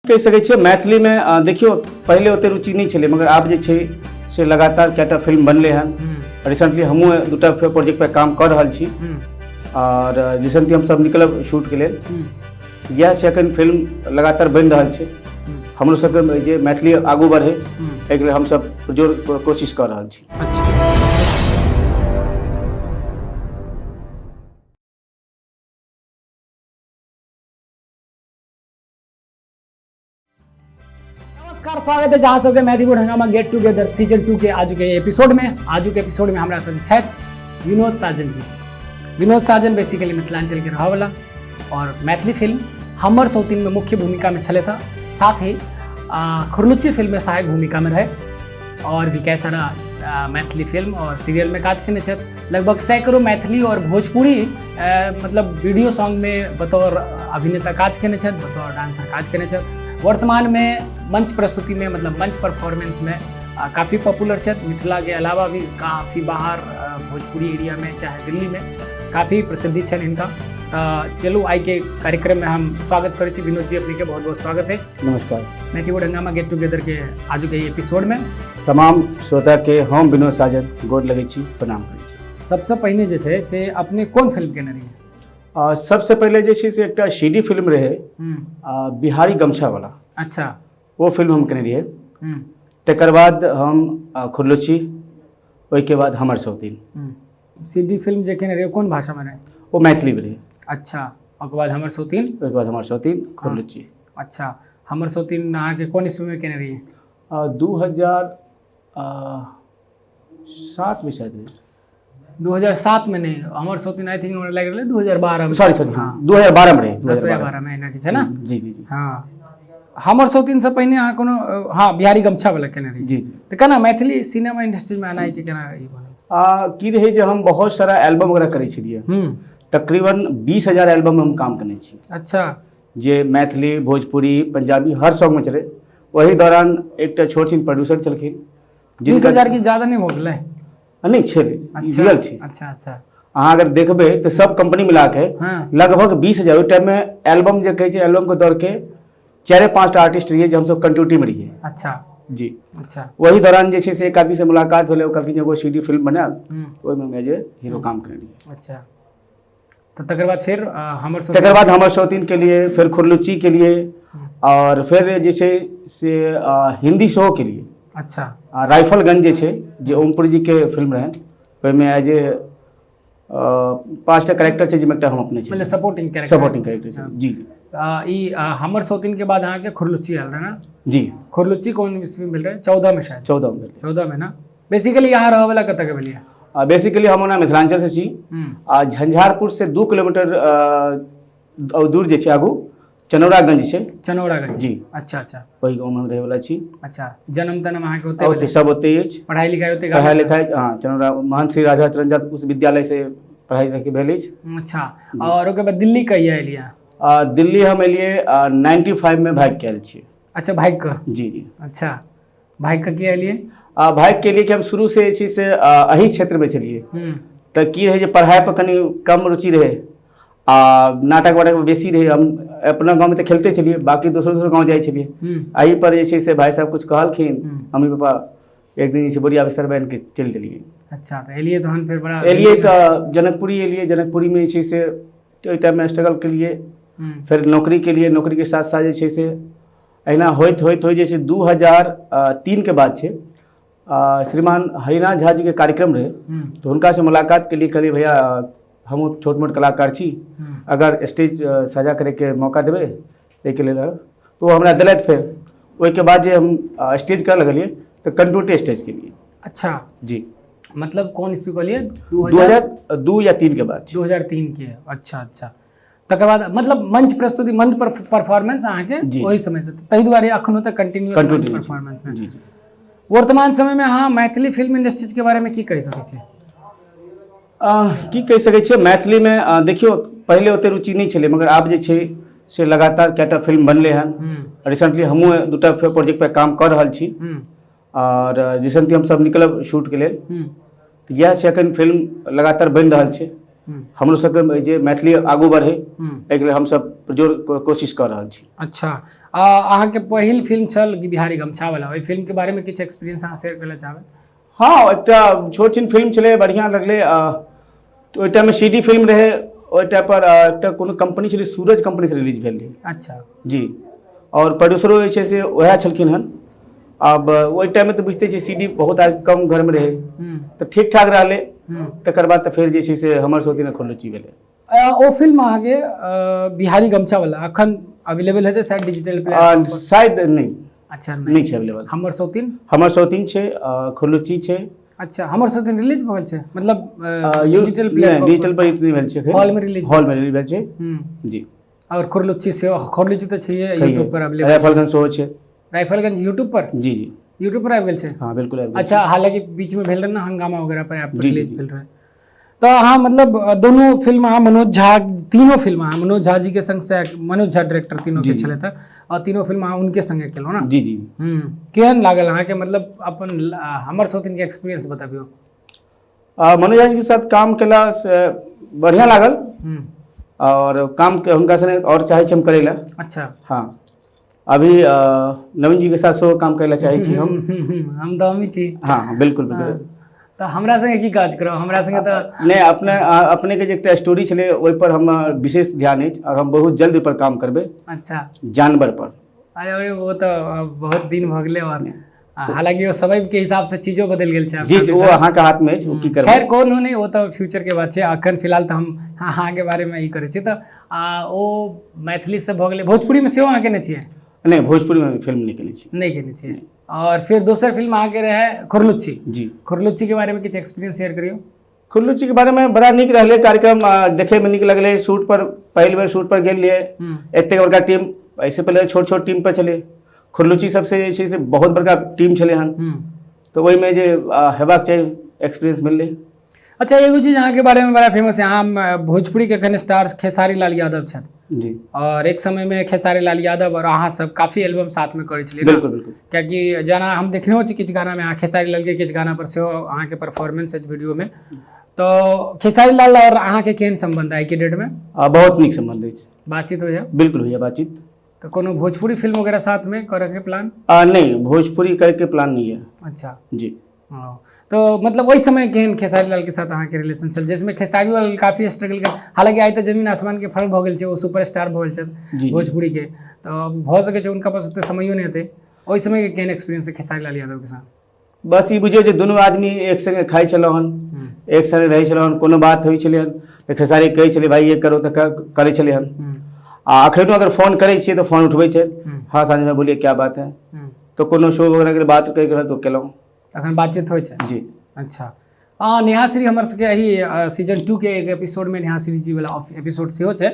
कहि सकै छियै मैथिलीमे। देखियौ, पहिले ओते रुचि नहि छलै, मगर आब जे छै से लगातार कएटा फिल्म बनलै हन। रिसेंटली हमहूँ दूटा प्रोजेक्ट पर काम कऽ रहल छी आओर रिसेंटली हमसब निकलब शूटके लेल। इएह छै, एखन फिल्म लगातार बनि रहल छै। हमरो सबके जे मैथिली आगू बढ़े, एहिके लेल हमसब जोर कोशिश कऽ रहल छी। अच्छा। नमस्कार, स्वागत है जहाँ सबके मैथिलीपुर हंगामा गेट टुगेदर सीजन 2 के आज के एपिसोड में। आजू के एपिसोड में हमरा संग छथि विनोद साजन जी। विनोद साजन बेसिकली मिथिलांचल के रहवला और मैथिली फिल्म हमर सौतीन में मुख्य भूमिका में छले था, साथ ही खुरलुच्ची फिल्म में सहायक भूमिका में रहे और भी कई सारा मैथिली फिल्म और सीरियल में काज केने छथि। लगभग सैकड़ों मैथिली और भोजपुरी मतलब वीडियो सॉन्ग में बतौर अभिनेता काज केने छथि, बतौर डांसर काज केने छथि। वर्तमान में मंच प्रस्तुति में, मतलब मंच परफॉर्मेंस में काफ़ी पॉपुलर छथि। मिथिला के अलावा भी काफ़ी बाहर भोजपुरी एरिया में चाहे दिल्ली में काफ़ी प्रसिद्धि छनि हिनका। तऽ चलू, आइ के कार्यक्रम में हम स्वागत करै छी। विनोद जी, अपने के बहुत बहुत स्वागत अछि। नमस्कार। मैथिली हंगामा गेट टुगेदर के आजुक एहि एपिसोड में तमाम श्रोता के हम विनोद साजन गोर लगै छी, प्रणाम करै छी। सबसँ पहिने जे छै से अपने कोन फिल्म केने रहियै? सबसँ पहिले जे छै से एकटा सी डी फिल्म रहै, बिहारी गमछा वाला। ओ फिल्म हम केने रहियै। तकर बाद हम खुरलुच्ची, ओहिके बाद हमर सौतीन। सी डी फिल्म जे केने रहियै, कोन भाषामे रहै? ओ मैथिलीमे रहै। अच्छा, ओकर बाद हमर सौतीन? ओहिके बाद हमर सौतीन, खुरलुच्ची। अच्छा, हमर सौतीन अहाँके कोन ईस्वीमे केने रहियै? 2007 में शायद रहै। 2007 में नहीं, हमर सौतीन I think हमरा लागि रहलै 2012 में। सॉरी सॉरी, हाँ, 2012 में रहै। 10 या 2012। 12 में एना किछु है ने? जी जी जी हाँ, हमर सौतीन से पहिने अहाँ कोनो हाँ, बिहारी गमछा वाला केने रहियै? जी जी तऽ केना मैथिली सिनेमा इंडस्ट्रीमे एनाइ के केना ई बनल? की रहै जे हम बहुत सारा एल्बम वगैरह करै छलियै। तकरीबन 20,000 एल्बम हम काम केने छी। जे मैथिली, भोजपुरी, पंजाबी हर सॉन्गमे चलै। ओहि दौरान एकटा छोट छिन प्रोड्यूसर छलखिन। 20,000 की ज्यादा नहि भऽ गेलै? नहि छलै, ई रियल छै। अच्छा अच्छा अहाँ अगर देखबै तऽ सब कंपनी मिला के लगभग 20,000। ओहि टाइममे एल्बम जे कहै छै, एल्बमके दौर के चारि पाँचटा आर्टिस्ट रहियै जे हमसब कंटिन्यूटी में रहियै। जी। वही दौरान जे छै से एक आदमी से मुलाकात भेलै। ओ कहलखिन जे एगो सी डी फिल्म बनायब। ओहिमे हम एज ए हीरो काम केने रहियै। अच्छा, तऽ तकर बाद फेर हमर सौतीन? तकर बाद हमर सौतीन के लिए, फेर खुरलुच्ची के लिए और फेर जे छै से हिंदी शो के लिए। आ राइफलगंज जे छै, जे ओमपुरी जी के फिल्म रहनि, ओहिमे एज ए पाँचटा कैरेक्टर छै, जाहिमे एकटा हम अपने छी। मतलब सपोर्टिंग कैरेक्टर? सपोर्टिंग कैरेक्टर छै, जी जी ई हमर सौतीन के बाद अहाँके खुरलुच्ची आयल रहै ने? जी। खुरलुच्ची कोन ईस्वी में भेल रहै? 14 में शायद? 14 में भेलै। 14 में ना। बेसिकली यहाँ रहऽ वाला कतऽ के भेलियै? बेसिकली हम ओना मिथिलांचल से छी। आ झंझारपुर से 2 किलोमीटर दूर जे छै आगू चनौरागंज छै। चनौरागंज? जी। अच्छा अच्छा ओहि गाँवमे हम रहैवला छी। अच्छा, जन्म तन्म अहाँके ओतै? ओतै, सब ओतै अछि। पढ़ाई लिखाई ओतै? पढ़ाइ लिखाइ, हँ, चनौरा महंत श्री राधा चरण उच्च विद्यालय से पढ़ाई लिखाई भेल अछि। अच्छा, और ओकर बाद दिल्ली कहिया एलियै? दिल्ली हम एलियै 95 में, भागि के आयल छियै। अच्छा, भागि कऽ? जी जी अच्छा, भागि कऽ किया एलियै? भागि के एलियै कि हम शुरू से जे छै से एही क्षेत्रमे छलियै। तऽ की रहै जे पढ़ाइ पर कनि कम रुचि रहै आ नाटक वाटक मे बेसी रहै। हम अपना गाँवमे तऽ खेलते छलियै, बाकी दोसर दोसर गाँव जाइ छलियै। एहि पर जे छै से भाइ साहब कुछ कहलखिन। मम्मी पापा एक दिन जे छै बोरिया बिस्तर बान्हि के चलि देलियै। अच्छा, तऽ एलियै तहन फेर बड़ा एलियै तऽ जनकपुरी एलियै। जनकपुरीमे जे छै से ओहि टाइममे स्ट्रगल केलियै। फेर नौकरी केलियै। नौकरीके साथ साथ जे छै से अहिना होइत होइत होइत जे छै 2003के बात छै, श्रीमान हरिनाथ झा जीके कार्यक्रम रहै। तऽ हुनकासँ मुलाकात केलियै। कहलियै, भैया, हमहूँ छोट मोट कलाकार छी, अगर स्टेज साझा करैके मौका देबै ताहिके लेल। तऽ ओ हमरा देलथि। फेर ओहिके बाद जे हम स्टेज करऽ लगलियै तऽ कंटिन्यू स्टेज केलियै। जी। मतलब कोन ईस्वी कहलियै? 2002 या 3 के बाद छै। 2003 के। अच्छा अच्छा तकर बाद मतलब मंच प्रस्तुति, मंच पर परफॉर्मेंस अहाँके ओहि समय से, ताहि दुआरे अखनो तक कंटिन्यू कंटिन्यू परफॉर्मेंस में। जी जी वर्तमान समय में अहाँ मैथिली फिल्म इंडस्ट्रीज के बारे में की कहि सकै छी? की कहि सकै छियै मैथिलीमे? देखियौ, पहिले ओते रुचि नहि छलै, मगर आब जे छै से लगातार कएटा फिल्म बनलै हन। रिसेंटली हमहूँ दूटा प्रोजेक्ट पर काम कऽ रहल छी आओर रिसेंटली हमसब निकलब शूटके लेल। तऽ इएह छै, एखन फिल्म लगातार बनि रहल छै। हमरो सबके जे मैथिली आगू बढ़े, एहिके लेल हमसब जोर कोशिश कऽ रहल छी। अच्छा, अहाँके पहिल फिल्म छल बिहारी गमछा वाला, ओहि फिल्म के बारे में किछु एक्सपीरियंस अहाँ शेयर करय चाहबै? हँ, एकटा छोट छिन फिल्म छलै, बढ़िआँ लगलै। ओहि टाइममे सी डी फिल्म रहै, ओहि टाइम पर एकटा कोनो कंपनी छलै, सूरज कंपनी से रिलीज भेल रहै। अच्छा। जी, आओर प्रोड्यूसरो जे छै से उएह छलखिन हन। आब ओहि टाइममे तऽ बुझिते छियै सी डी बहुत कम घरमे रहै, तऽ ठीक ठाक रहलै। तकर बाद तऽ फेर जे छै से हमर सौतीन खुरलुच्ची भेलै। ओ फिल्म अहाँके बिहारी गमछा वाला अखन अवेलेबल हेतै शायद डिजिटल प्लेटफॉर्म पर? शायद नहि। अच्छा, नहि छै अवेलेबल। हमर सौतीन? हमर सौतीन छै, खुरलुच्ची छै। अच्छा, हमर सौतीन रिलीज भऽ गेल छै, मतलब डिजिटल प्लेटफॉर्म? डिजिटल पर नहि भेल छै, हॉल में रिलीज? हॉल में रिलीज भेल छै जी। और खुरलुच्ची सेहो, खुरलुच्ची तऽ छैहे यूट्यूब पर अवेलेबल। राइफलगंज सेहो छै। राइफलगंज यूट्यूब पर? जी जी। यूट्यूब पर आबि गेल छै? हाँ बिल्कुल आबि गेल। अच्छा, हालांकि बीच में भेल रहे ना हंगामा वगैरह पर ऐप पर जी, रिलीज जी। भेल रहे। तऽ अहाँ मतलब दोनों फिल्म अहाँ मनोज झा, तीनों फिल्म अहाँ मनोज झा जी के संग से, मनोज झा डायरेक्टर तीनों के छलथि हँ, और तीनों फिल्म अहाँ उनके संगे केलहुँ ना? जी जी। केहन लागल अहाँके, मतलब अपन हमर सौतीन के एक्सपीरियंस बताबियौ। मनोज झा जी के साथ काम केला से बढ़िआँ लागल और काम के हुनका संगे और चाहै छी हम करै लए। अच्छा। हाँ, अभी नवीन जी के साथ सेहो काम करै लए चाहै छी हम। हम तऽ हमही छी। हाँ हाँ बिल्कुल बिल्कुल। तऽ हमरा संगे की काज करब, हमरा संगे तऽ नहि, अपने अपनेके जे एकटा स्टोरी छलै ओहिपर हम विशेष ध्यान अछि और हम बहुत जल्द ओहिपर काम करबै। अच्छा। जानवर पर। अरे अरे, वो तऽ बहुत दिन भऽ गेलै, और हालांकि वो समय के हिसाब से चीजो बदलि गेल छै। जी जी, ओ अहाँके हाथमे अछि, ओ की करबै। खैर कोनो नहि, ओ तऽ फ्यूचर के बात छै। अखन फिलहाल तऽ हम अहाँके बारेमे ई करै छी। तऽ ओ मैथिली से भऽ गेलै, भोजपुरीमे सेहो अहाँ केने छियै? नहि, भोजपुरीमे फिल्म नहि केने छी। नहि केने छियै। और फिर दोसर फिल्म अहाँके रहै खुरलुच्ची। जी। खुरलुच्ची के बारेमे किछु एक्सपीरियंस शेयर करियौ। खुरलुच्ची के बारेमे बड़ा नीक रहलै कार्यक्रम, देखैमे नीक लगलै। शूट पर पहिल बेर शूट पर गेल रहियै, एतेक बड़का टीम, एहिसँ पहिले छोट छोट टीम पर छलै, खुरलुच्ची सबसँ जे छै से बहुत बड़का टीम छलै हन, तऽ ओहिमे जे हेबाक चाही एक्सपीरियंस मिललै। अच्छा, एगो चीज अहाँके बारेमे बड़ा फेमस है, अहाँ भोजपुरी के एखन स्टार खेसारी लाल यादव छथि। जी। और एक समय में खेसारी लाल यादव और अहाँ सब काफी एल्बम साथ में करै छलियै। बिल्कुल बिल्कुल। कियाकि जेना हम देखने छी किछु गाना में अहाँ खेसारी लाल के किछु गाना पर सेहो अहाँके परफॉर्मेंस अछि वीडियो में, तऽ खेसारी लाल और अहाँके केहन सम्बन्ध आइ के डेट में? बहुत नीक सम्बन्ध अछि। बातचीत होइया? बिल्कुल होइया बातचीत। तऽ कोनो भोजपुरी फिल्म वगैरह साथ में करऽ के प्लान? नहीं, भोजपुरी करके प्लान नहीं है। अच्छा। जी। हाँ, तो मतलब ओहि समय केहन खेसारी लाल के साथ अहाँके रिलेशन छल, जिसमें खेसारी लाल काफी स्ट्रगल कर, हालांकि आइ तऽ जमीन आसमान के फर्क भऽ गेल छै, ओ सुपर स्टार भऽ गेल छथि जी। भोजपुरी के, तऽ भऽ सकै छै हुनका पास ओते समयो नहि हेतै। ओहि समय के केहन एक्सपीरियंस है खेसारी लाल यादव के साथ? बस ई बुझियौ जे दुनू आदमी एक संगे खाइ छलहुँ हन, एक संगे रहै छलहुँ हन, कोनो बात होइ छलै हन तऽ खेसारी कहै छलै भाइ ये करो, तऽ करै छलै हन। आ अखनो अगर फोन करै छियै तऽ फोन उठबै छै, हाँ साजन भाई बोलिए क्या बात है, तऽ कोनो शो वगैरह के बात करैके रहल तऽ केलहुँ। अखन बातचीत होइ छै? जी। अच्छा, नेहा श्री हमर सबके एहि सीजन 2 के एक एपिसोड में नेहा श्री जी वाला एपिसोड सेहो छै,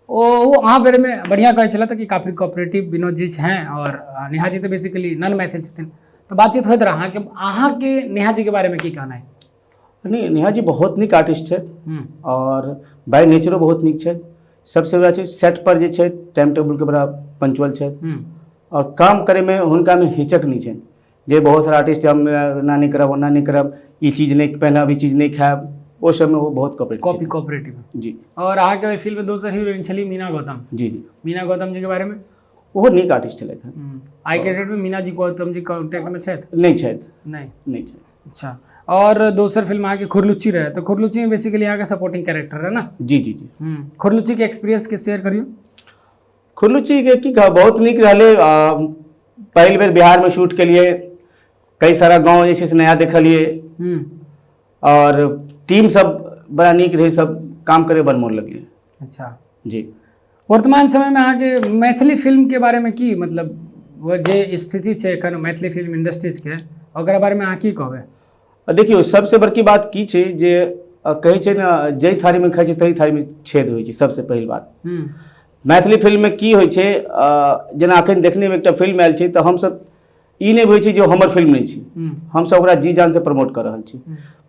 ओ अहाँ बारे में बढ़िया कहै छलथि कि काफी कोऑपरेटिव विनोद जी हैं और नेहा जी तऽ बेसिकली नॉन मैथिल छथिन, तऽ बातचीत होइत रहै अहाँके, अहाँके नेहा जी के बारे में की कहना है? नहीं, नेहा जी बहुत नीक आर्टिस्ट छै और बाय नेचरो बहुत नीक छै। सबसे बड़ा छै सेट पर जे छै टाइम टेबुल के बड़ा पंचुअल छै और काम करैमे हुनकामे हिचक नहि छै, जे बहुत सारा आर्टिस्ट हम एना नहि करब ओना नहि करब, ई चीज नहि पहनब, ई चीज नहि खायब, ओ सबमे ओ बहुत कोऑपरेटिव। कोऑपरेटिव। जी। और अहाँके ओहि फिल्म में दोसर हीरोइन छली मीना गौतम। जी जी। मीना गौतम जी के बारे में? ओहो नीक आर्टिस्ट छलथि हँ। आइ के डेट में मीना जी गौतम जी कॉन्टैक्ट में छथि? नहि छथि। नहि? नहि छथि। अच्छा, और दोसर फिल्म अहाँके खुरलुच्ची रहे, तऽ खुरलुच्ची में बेसिकली अहाँके सपोर्टिंग कैरेक्टर रहे ना? जी जी जी। खुरलुच्ची के एक्सपीरियंस के शेयर करियौ। खुरलुच्ची के की कहब, बहुत नीक रहलै। पहिल बेर बिहारमे शूट केलियै, कई सारा गाँव जे छै से नया देखलियै और टीम सब बड़ा नीक रहै, सब काम करे बड़ मोन लगलै। अच्छा। जी। वर्तमान समय में अहाँके मैथिली फिल्म के बारे में की, मतलब वो जे स्थिति छै एखन मैथिली फिल्म इंडस्ट्रीज के, ओकरा बारे में अहाँ की कहबै? देखियौ, सबसे बड़की बात की छै जे कहै छै ने, जाहि थारीमे खाइ छै तही थारीमे छेद होइ छै। सबसे पहिल बात मैथिली फिल्ममे की होइ छै, जेना अखन देखनेमे एकटा फिल्म आयल छै, तऽ हमसब ई नहि बुझै छी जे हमर फिल्म नहि छै, हमसब ओकरा जी जानसँ प्रमोट कऽ रहल छी।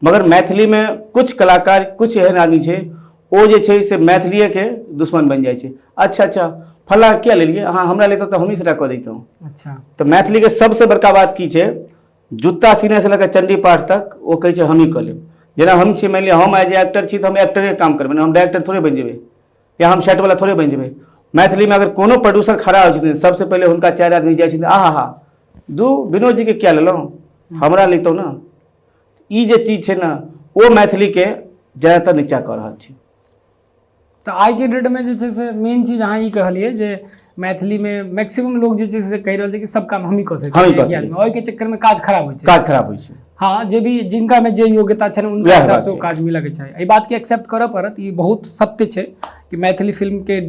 मगर मैथिलीमे कुछ कलाकार, कुछ एहन आदमी छै, ओ जे छै से मैथिलीएके दुश्मन बनि जाइ छै। अच्छा अच्छा, फल्लाँ किया लेलियै अहाँ, हमरा लेतहुँ तऽ हमही सबटा कऽ दैतहुँ। अच्छा। तऽ मैथिलीके सबसँ बड़का बात की छै, जूता सीने से लऽ कऽ चण्डी पाठ तक ओ कहै छै हमही कऽ लेब। जेना हम छी, मानि लिअ हम एज ए एक्टर छी तऽ हम एक्टरे काम करबै, हम डायरेक्टर थोड़े बनि जेबै या हम सेटवला थोड़े बनि जेबै। मैथिलीमे अगर कोनो प्रोड्यूसर खड़ा होइ छथिन, सबसँ पहिले हुनका 4 आदमी जाइ छथिन, आहा हा दू विनोद जीके किया लेलहुँ, हमरा लितहुँ ने। ई जे चीज छै ने ओ मैथिलीके ज्यादातर नीचा कऽ रहल छै। तऽ आइके डेटमे जे छै से मेन चीज अहाँ ई कहलियै जे मैथिलीमे मैक्सिमम लोग जे छै से कहि रहल छै कि सब काम हमही कऽ सकै छी, ओहिके चक्करमे काज खराब होइ छै, काज खराब होइ छै। हाँ, जे भी जिनकामे जे योग्यता छनि हुनका हिसाबसँ ओ काज मिलऽके चाही। एहि बातके एक्सेप्ट करऽ पड़त, ई बहुत सत्य छै कि मैथिली फिल्मके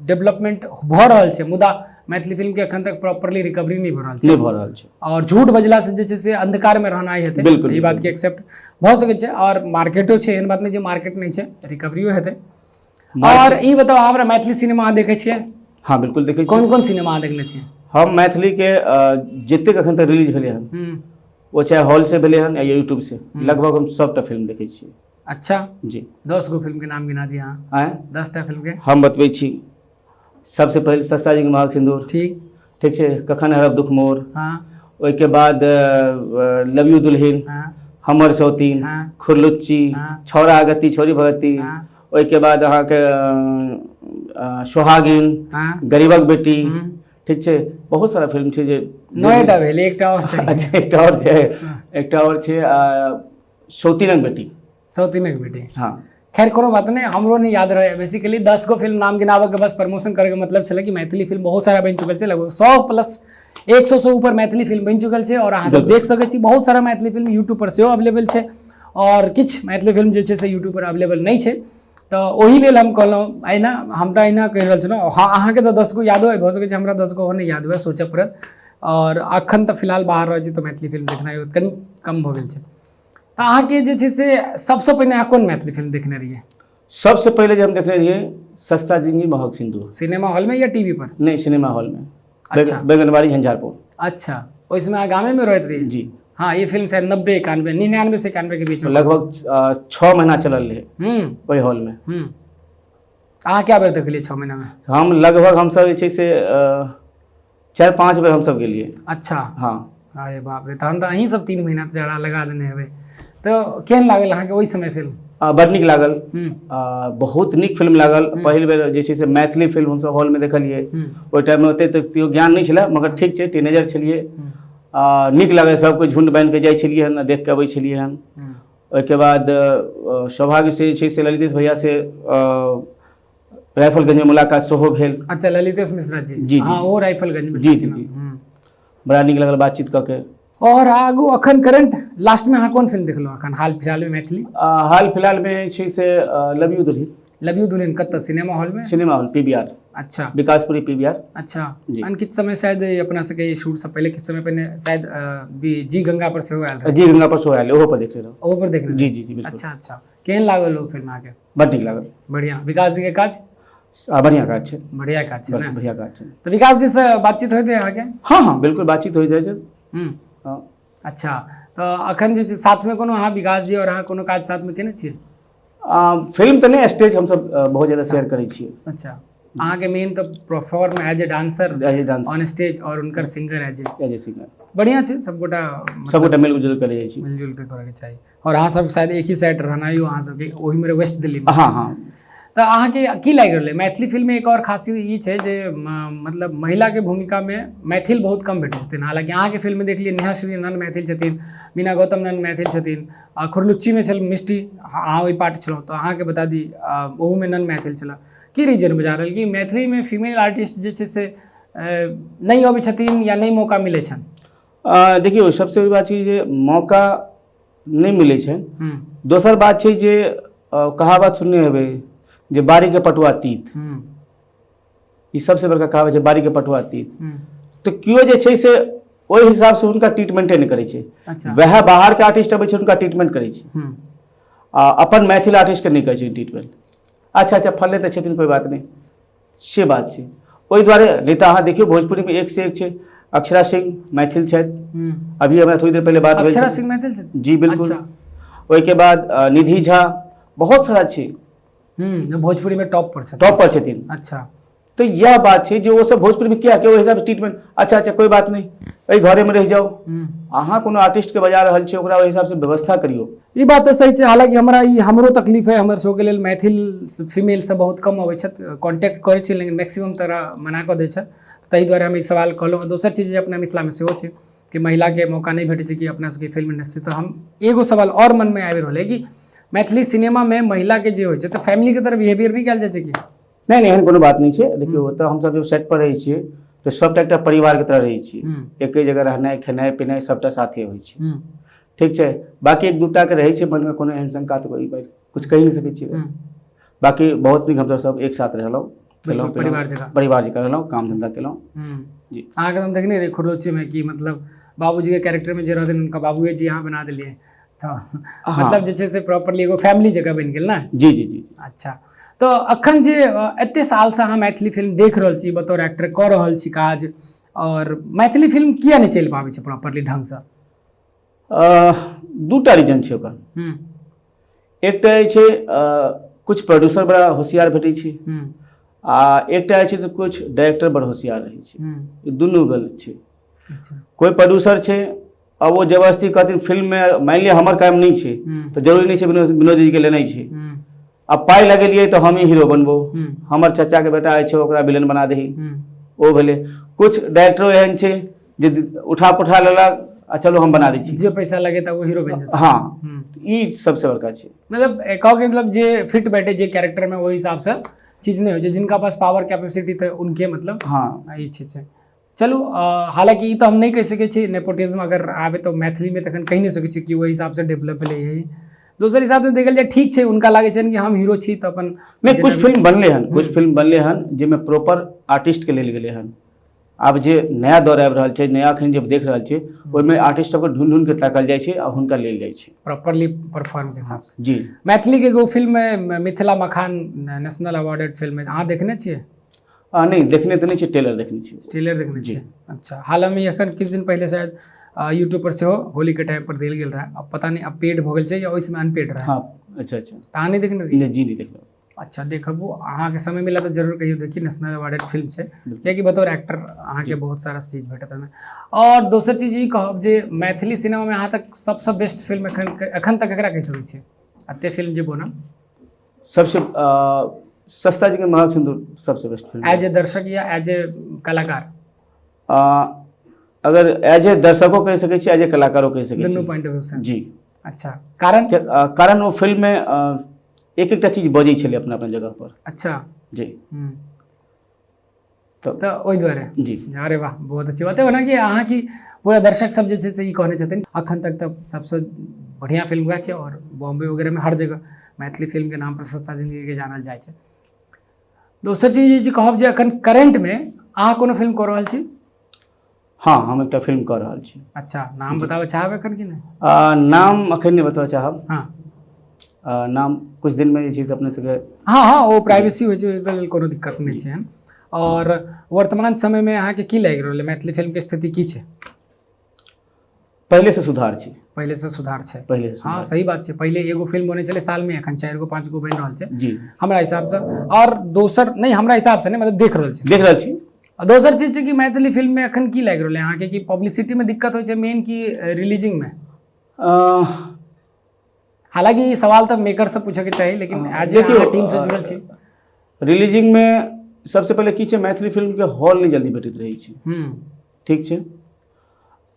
डेवलपमेंट भऽ रहल छै, मुदा मैथिली फिल्मके अखन तक प्रॉपरली रिकवरी नहि भऽ रहल छै, नहि भऽ रहल छै। और झूठ बजलासँ जे छै से अंधकारमे रहनाइ हेतै, बिल्कुल ई बातके एक्सेप्ट भऽ सकै छै। और मार्केटो छै, एहन बात नहि जे मार्केट नहि छै, रिकवरियो हेतै। और ई बताउ, हमरा मैथिली सिनेमा अहाँ देखै छियै? हाँ बिल्कुल देखै छियै। कोन कोन सिनेमा अहाँ देखने छियै? हम मैथिलीके जतेक अखन तक रिलीज भेलै हन, ओ चाहे हॉल से भेलै हन या यूट्यूब से, लगभग हम सबटा फिल्म देखै छियै। अच्छा जी। 10 गो फिल्म के नाम गिना दिअ अहाँ। आँय? 10टा फिल्म के हम बतबै छी। सबसे पहिले सस्ता जी के महग सिन्दूर, ठीक ठीक छै, कखन हरब दुख मोर, हाँ, ओहिके बाद लव you दुल्हिन, हाँ, हमर सौतीन, हाँ, खुरलुच्ची, हाँ, छौड़ा अगत्ती छौरी भगत्ती, हाँ, ओहिके बाद अहाँके सोहागिन, हाँ, गरीबक बेटी, ठीक छै, बहुत सारा फिल्म छै जे 9टा भेल, एकटा और छै। अच्छा, एकटा और छै, एकटा और छै सौतीनक बेटी। सौतीनक बेटी, हाँ। खैर कोनो बात नहीं, हमरो नहीं याद रहे। बेसिकली 10 गो फिल्म नाम गिनाबऽ के बस प्रमोशन करे के मतलब छलै कि मैथिली फिल्म बहुत सारा बनि चुकल छै, लगभग 100+ 100 से ऊपर मैथिली फिल्म बनि चुकल छै। और अहाँ सब देख सकै छी बहुत सारा मैथिली फिल्म यूट्यूब पर सेहो अवेलेबल छै, और किछु मैथिली फिल्म जे छै से यूट्यूब पर अवेलेबल नहि छै। तऽ ओहि लेल हम कहलहुँ एहिना, हम तऽ एहिना कहि रहल छलहुँ। हाँ, अहाँके तऽ 10 गो यादो भऽ सकै छै, हमरा 10 गो नहि याद हुए, सोचऽ पड़त। और अखन तऽ फिलहाल बाहर रहै छी तऽ मैथिली फिल्म देखनाइ कनि कम भऽ गेल छै। तऽ अहाँके जे छै से सबसँ पहिने अहाँ कोन मैथिली फिल्म देखने रहियै? सबसँ पहिले जे हम देखने रहियै सस्ता जिंदगी महग सिन्दूर। सिनेमा हॉलमे या टीवी पर? नहि, सिनेमा हॉलमे। अच्छा। बैगनबाड़ी झंझारपुर। अच्छा, ओहि समय अहाँ गामेमे रहैत रहियै? जी हाँ, ये फिल्म शायद 90 91 99 से 91 के बीच में लगभग 6 महीना चलल रहे ओहि हॉलमे। अहाँ क्या बेर देखलियै 6 महीनामे? हम लगभग हमसब जे छै से 4-5 बेर हमसब गेलियै। अच्छा। हाँ। अरे बाप रे, तहन तऽ अहीं सब 3 महीना चढ़ा लगा देने हेबै। तऽ केहन लागल अहाँके ओहि समय फिल्म? बड नीक लागल, बहुत नीक फिल्म लागल। पहिल बेर जे छै से मैथिली फिल्म हमसब हॉलमे देखलियै। ओहि टाइममे ओतेक तऽ केओ ज्ञान नहि छलै, मगर ठीक छै, टीनेजर छलियै, नीक लागल। सबके झुण्ड बान्हिके जाइ छलियै हन, देख कऽ अबै छलियै हन। ओहिके बाद सौभाग्य से जे छै से ललितेश भैया से राइफलगंज में मुलाकात सेहो भेल। अच्छा, ललितेश मिश्रा जी। जी, हाँ, ओ राइफलगंज में जी, छथिन। जी, जी। बड़ा नीक लागल बातचीत कऽ के। और आगू अखन करंट लास्ट में अहाँ कोन फिल्म देखलहुँ अखन हाल फिलहाल में मैथिली? हाल फिलहाल में छै से लव you दुल्हिन। लव you दुल्हिन कतऽ, सिनेमा हॉल में? Cinema hall PVR. अच्छा। विकासपुरी पीवीआर। अच्छा जी। अन किछु समय शायद अपना सबके शूट से पहले, किछु समय पहले शायद जी गंगा पर सेहो आयल रहे। जी गंगा पर सेहो आयल, ओहो पर देखने रहौ। ओहो पर देखने जी, जी, जी, बिल्कुल। अच्छा, अच्छा, केहन लागल ओ फिल्म अहाँके? बड नीक लागल। बढ़िया। विकास जी के काज? बढ़िया काज छै। बढ़िया काज छै ने? बढ़िया काज छै। तऽ विकास जी से बातचीत होइत है अहाँके? हाँ, हाँ, बिल्कुल बातचीत होइत रहै छै। हाँ। अच्छा, तऽ अखन जे छै साथमे कोनो अहाँ विकास जी और अहाँ कोनो काज साथमे केने छियै? फिल्म तऽ नहि, स्टेज हमसब बहुत ज्यादा शेयर करै छियै। अच्छा, अहाँके मेन तऽ perform as a dancer, as a dancer on stage, और हुनकर singer as a as a singer. बढ़िया छै, सबगोटा सबगोटा मिलजुल करै जाइ छी। मिलजुल के करैके चाही। और अहाँ सब शायद एक ही साइड रहनाइयो अहाँ सबके ओहिमे वेस्ट दिल्ली में। हाँ, हाँ। तऽ अहाँके की लागि रहलै मैथिली फिल्ममे? एक और खासियत ई छै जे मतलब महिलाके भूमिकामे मैथिल बहुत कम भेटै छथिन। हालाँकि अहाँके फिल्ममे देखलियै नेहा श्री नन मैथिल छथिन, मीना गौतम नन मैथिल छथिन, आ खुरलुच्चीमे छल मिष्टी, अहाँ ओहि पार्ट छलहुँ, तऽ अहाँके बता दी ओहूमे नन मैथिल छलए। की रीजन बुझा रहल कि मैथिलीमे फीमेल आर्टिस्ट जे छै से नहि अबै छथिन या नहि मौका मिलै छनि? देखियौ, सबसँ बड़ी बात छै जे मौका नहि मिलै छै। दोसर बात छै जे कहावत सुनने हेबै जे बाड़ीके पटुआ तीत, ई सबसँ बड़का कहावत छै, बाड़ीके पटुआ तीत। तऽ केओ जे छै से ओहि हिसाबसँ हुनका ट्रीटमेंटे नहि करै छै। अच्छा। वएह बाहरके आर्टिस्ट अबै छै, हुनका ट्रीटमेंट करै छै, आ अपन मैथिल आर्टिस्टके नहि करै छै ट्रीटमेंट। अच्छा, अच्छा, फल्ले तऽ छथिन, कोइ बात नहि, से बात छै। ओहि दुआरे नहि तऽ अहाँ देखियौ भोजपुरीमे एक से एक छै। अक्षरा सिंह मैथिल छथि, अभी हमरा थोड़ी देर पहिले बात भेल। अक्षरा सिंह मैथिल छथि? जी बिल्कुल। ओहिके बाद निधि झा, बहुत सारा छै। भोजपुरीमे टॉप पर छथिन। टॉप पर छथिन। अच्छा। तऽ इएह बात छै जे ओसभ भोजपुरीमे किया के ओहि हिसाबसँ ट्रीटमेंट। अच्छा अच्छा, कोइ बात नहि, एहि घरेमे रहि जाउ। अहाँ कोनो आर्टिस्टके बजा रहल छी, ओकरा ओहि हिसाबसँ व्यवस्था करियौ। ई बात तऽ सही छै। हालाँकि हमरा ई हमरो तकलीफ है, हमर शोके लेल मैथिल फीमेल सब बहुत कम अबै छथि। कॉन्टैक्ट करै छी, लेकिन मैक्सिमम तरह मना कऽ दै छथि, ताहि दुआरे हम ई सवाल कहलहुँ। दोसर चीज जे अपना मिथिलामे सेहो छै कि महिलाके मौका नहि भेटै छै कि अपना सबके फिल्म इंडस्ट्री। तऽ हम एगो सवाल आओर मनमे आबि रहल है कि मैथिली सिनेमामे महिलाके जे होइ छै तऽ फैमिलीके तरह बिहेवियर नहि कयल जाइ छै कि? नहि नहि, एहन कोनो बात नहि छै। देखियौ, ओतऽ हमसब जब सेट पर रहै छियै तऽ सबटा एकटा परिवारके तरह रहै छियै। एके जगह रहनाइ, खेनाइ पिनाइ सबटा साथे होइ छै। ठीक छै, बाकी एक दूटाके रहै छै मनमे कोनो एहन शंका तऽ कोइ किछु कहि नहि सकै छियै। बाकी बहुत नीक, हमसब सब एक साथ रहलहुँ, खेलहुँ, परिवार जकाँ, परिवार जकाँ रहलहुँ, काम धन्धा केलहुँ। जी, अहाँके हम देखने रही खुरदौचीमे कि मतलब बाबूजीके कैरेक्टरमे जे रहथिन हुनका बाबूए जी अहाँ बना देलियै, तऽ मतलब जे छै से प्रॉपरली एगो फैमिली जकाँ बनि गेल ने? जी जी जी। अच्छा, तऽ अखन जे एते सालसँ अहाँ मैथिली फिल्म देख रहल छी, बतौर एक्टर कऽ रहल छी काज, आओर मैथिली फिल्म किया नहि चलि पाबै छै प्रॉपरली ढङ्गसँ? दूटा रीजन छै ओकर। एकटा जे छै किछु प्रोड्यूसर बड़ा होशियार भेटै छै आ एकटा जे छै से किछु डायरेक्टर बड़ होशियार रहै छै। ई दुनू गलत छै। कोइ प्रोड्यूसर छै आ ओ जबरदस्ती कहथिन फिल्ममे, मानि लिअ हमर काम नहि छै तऽ जरूरी नहि छै विनोद जीके लेनाइ छै। आ पाइ लगेलियै तऽ हम ही हीरो बनबो, हमर चचाके बेटा अछि ओकरा विलन बना दही। ओ भेलै। कुछ डायरेक्टरो एहन छै जे उठा पुठा लेलक आ चलू हम बना दै छी, जे पैसा लगे तऽ ओ हीरो बनि जेतै। हँ, ई सबसे बड़का छै। मतलब कहके मतलब जे फिट बैठे जे कैरेक्टर में, ओहि हिसाब से चीज नहि होइ छै। जिनका पास पावर कैपेसिटी तऽ उनके मतलब। हँ, ई चीज छै। चलू, हालाँकि ई तऽ हम नहि कहि सकै छी, नेपोटिज्म अगर आबे तऽ मैथिलीमे तखन कहि नहि सकै छी कि ओहि हिसाबसँ डेवलप भेलै। यही दोसर हिसाबसँ देखल जाय ठीक छै, हुनका लागै छनि कि हम हीरो छी तऽ अपन। नहि, कुछ फिल्म बनले हन, कुछ फिल्म बनले हन जाहिमे प्रॉपर आर्टिस्टके लेल गेलै हन। आब जे नया दौर आबि रहल छै, नया एखन जे देख रहल छै, ओहिमे आर्टिस्ट सबके ढूँढि ढूँढि के ताकल जाइ छै आ हुनका लेल जाइ छै प्रॉपरली परफॉर्म के हिसाब से। जी। मैथिली के एगो फिल्म मिथिला मखान नेशनल अवार्डेड फिल्म है, अहाँ देखने छियै? नहि, देखने तऽ नहि छियै, ट्रेलर देखने छियै। ट्रेलर देखने छियै? अच्छा, हालमे एखन किछु दिन पहिले शायद यूट्यूब पर सेहो होली के टाइम पर देल गेल रहै। अब पता नहि अब पेड भऽ गेल छै या ओहि समय अनपेड रहै। हँ, अच्छा अच्छा। तऽ अहाँ नहि देखने रहियै? नहि जी, नहि देखलहुँ। अच्छा, देखबू, अहाँके समय मिला तऽ जरूर कहियो देखी। नेशनल अवार्डेड फिल्म छै, कियाकि बतौर एक्टर अहाँके बहुत सारा चीज भेटत ओहिमे। आओर दोसर चीज ई कहब जे मैथिली सिनेमामे अहाँ तक सबसँ बेस्ट फिल्म एखन एखन तक ककरा कहि सकै छियै, एते फिल्म जे बनल? सबसे सस्ता जी के महग सिन्दूर सबसे बेस्ट फिल्म। एज ए दर्शक या एज ए कलाकार? अगर एज ए दर्शको कहि सकै छी, एज ए कलाकारो कहि सकै छी, दुनू पॉइंट ऑफ व्यू से। जी। अच्छा, कारण? कारण ओ फिल्म में एक एकटा चीज बजै छलै अपना अपना जगह पर। अच्छा। जी। तऽ ओहि दुआरे। जी। अरे वाह, बहुत अच्छी बात है। ओना कि अहाँ की पूरा दर्शक सब जे छै से ई कहने छथिन अखन तक तऽ सबसँ बढ़िआँ फिल्म वएह छै, आओर बॉम्बे वगैरहमे हर जगह मैथिली फिल्मके नाम पर सस्ता जिन्दगीके जानल जाइ छै। दोसर चीज जे कहब जे अखन करेंटमे अहाँ कोनो फिल्म कऽ रहल छी? हँ, हम एकटा फिल्म कऽ रहल छी। अच्छा, नाम बताबऽ चाहब एखन कि नहि? नाम अखन नहि बतबऽ चाहब। हँ। नाम कुछ दिनमे जे छै से अपने सबके। हँ हँ, ओ प्राइवेसी होइ छै, ओहिके लेल कोनो दिक्कत नहि छै। आओर वर्तमान समयमे अहाँके की लागि रहल है, मैथिली फिल्मके स्थिति की छै? पहिले से सुधार छै। पहिले से सुधार छै। पहिले से। हँ, सही बात छै। पहिले एगो फिल्म बनै छलै सालमे, एखन 4 गो 5 गो बनि रहल छै। जी। हमरा हिसाबसँ आओर दोसर नहि, हमरा हिसाबसँ नहि, मतलब देख रहल छी। देख रहल छी। आ दोसर चीज छै कि मैथिली फिल्ममे एखन की लागि रहल है अहाँके, कि पब्लिसिटीमे दिक्कत होइ छै मेन कि रिलीजिंगमे? हालाँकि ई सवाल तऽ मेकर से पूछैके चाही, लेकिन एज ए टीम से जुड़ल छी। रिलीजिंगमे सबसे पहिले की छै, मैथिली फिल्मके हॉल नहि जल्दी भेटैत रहै छै। ठीक छै,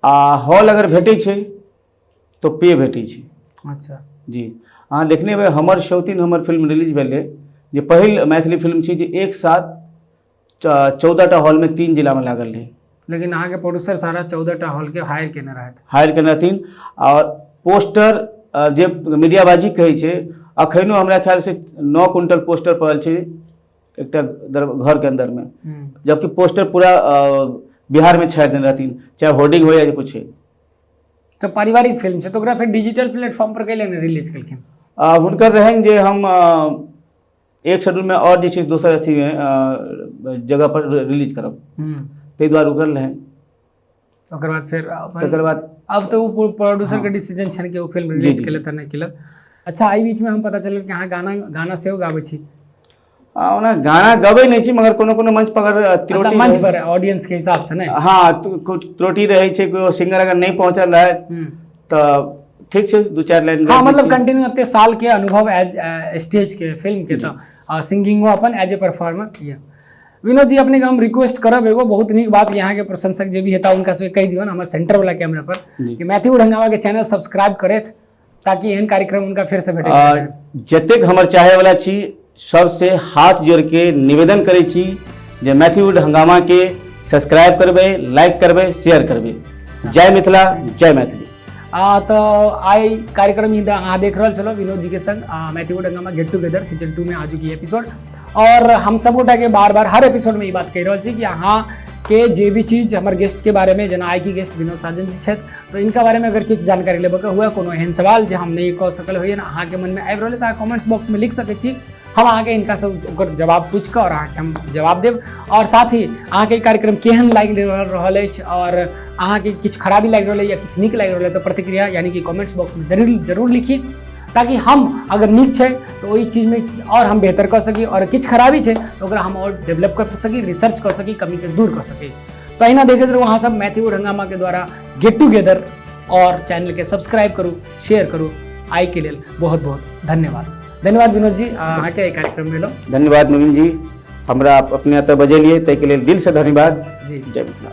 आ हॉल अगर भेटै छै तऽ पे भेटै छै। अच्छा। जी, अहाँ देखने हेबै हमर शौतीन हमर फिल्म रिलीज भेलै, जे पहिल मैथिली फिल्म छै जे एक साथ 14टा हॉलमे 3 जिलामे लागल रहै। लेकिन अहाँके प्रोड्यूसर सारा 14टा हॉलके हायर केने रहथि। हायर केने रहथिन, आओर पोस्टर जे मीडियाबाजी कहै छै, अखनो हमरा ख्यालसँ 9 क्विंटल पोस्टर पड़ल छै एकटा घरके अन्दरमे, जबकि पोस्टर पूरा बिहारमे छाड़ि देने रहथिन, चाहे होर्डिंग हो या कुछ। तऽ पारिवारिक फिल्म छै तऽ ओकरा फेर डिजिटल प्लेटफॉर्म पर कैले नहि रिलीज केलखिन? हुनकर रहनि जे हम एक शेड्यूलमे आओर जे छै दोसर अथीमे जगह पर रिलीज करब, ताहि दुआरे रुकल रहनि। ओकर बाद फेर? तकर बाद अब तऽ ओ प्रोड्यूसर के डिसीजन छनि कि ओ फिल्म रिलीज केलक तऽ नहि केलक। अच्छा, एहि बीचमे हम पता चलल कि अहाँ गाना गाना सेहो गाबै छी। ओना गाना गबै नहि छी, मगर कोनो कोनो मंच पर अगर त्रुटि मतलब मंच पर ऑडियंस के हिसाब से नहि? हँ, त्रुटि रहै छै, कोइ सिंगर अगर नहि पहुँचल रहै तऽ ठीक छै, 2-4 लाइन। हाँ, मतलब कंटिन्यू एते साल के अनुभव एज स्टेज के, फिल्म के, तऽ सिंगिंगो अपन एज ए परफॉर्मर ये। विनोद जी, अपने के हम रिक्वेस्ट करब एगो बहुत नीक बात, यहाँ के प्रशंसक जे भी हेता उनका सबके कहि दियौन हमर सेंटर वाला कैमरा पर कि मैथिली हंगामा के चैनल सब्सक्राइब करैत, ताकि एहन कार्यक्रम उनका फिर से भेटे। जतेक हमर चाहे वाला छी सबसे हाथ जोड़ के निवेदन करै छी जे मैथिलीवुड हंगामा के सब्सक्राइब करबै, लाइक करबै, शेयर करबै। जय मिथिला, जय मैथिली। तऽ आइ कार्यक्रम ई अहाँ देख रहल छलहुँ विनोद जी के संग मैथिलीवुड हंगामा गेट टुगेदर सीजन 2 में आजुक ई एपिसोड। और हम सब गोटा के बार बार हर एपिसोड में ई बात कहि रहल छी कि अहाँ के जे भी चीज हमर गेस्ट के बारे में, जेना आइ के गेस्ट विनोद साजन जी छथि, तऽ इनका बारे में अगर किछु जानकारी लेबऽ के हुए, कोनो एहन सवाल जे हम नहि कऽ सकल होइए, अहाँके मन में आबि रहल तऽ अहाँ कमेंट्स बॉक्स में लिख सकै छी, हम अहाँके इनका से ओकर जवाब पूछि कऽ और अहाँके हम जवाब देब। और साथ ही अहाँके ई कार्यक्रम केहन लागि रहल अछि और अहाँके किछु खराबी लागि रहल या किछु नीक लागि रहल तऽ प्रतिक्रिया यानी कि कमेंट्स बॉक्स में जरूर जरूर लिखी, ताकि हम अगर नीक छै तऽ ओहि चीजमे और हम बेहतर कऽ सकी और किछु खराबी छै तऽ ओकरा हम और डेवलप कऽ सकी, रिसर्च कऽ सकी, कमीके दूर कऽ सकी। तऽ अहिना देखैत रहू अहाँ सब मैथिली हंगामा के द्वारा गेट टुगेदर और चैनल के सब्सक्राइब करू, शेयर करू। आइ के लेल बहुत बहुत धन्यवाद। धन्यवाद विनोद जी, अहाँके एहि कार्यक्रम में। धन्यवाद नवीन जी, हमरा अपने एतऽ बजेलियै ताहिके लेल दिलसँ धन्यवाद जी। जय मिथिला।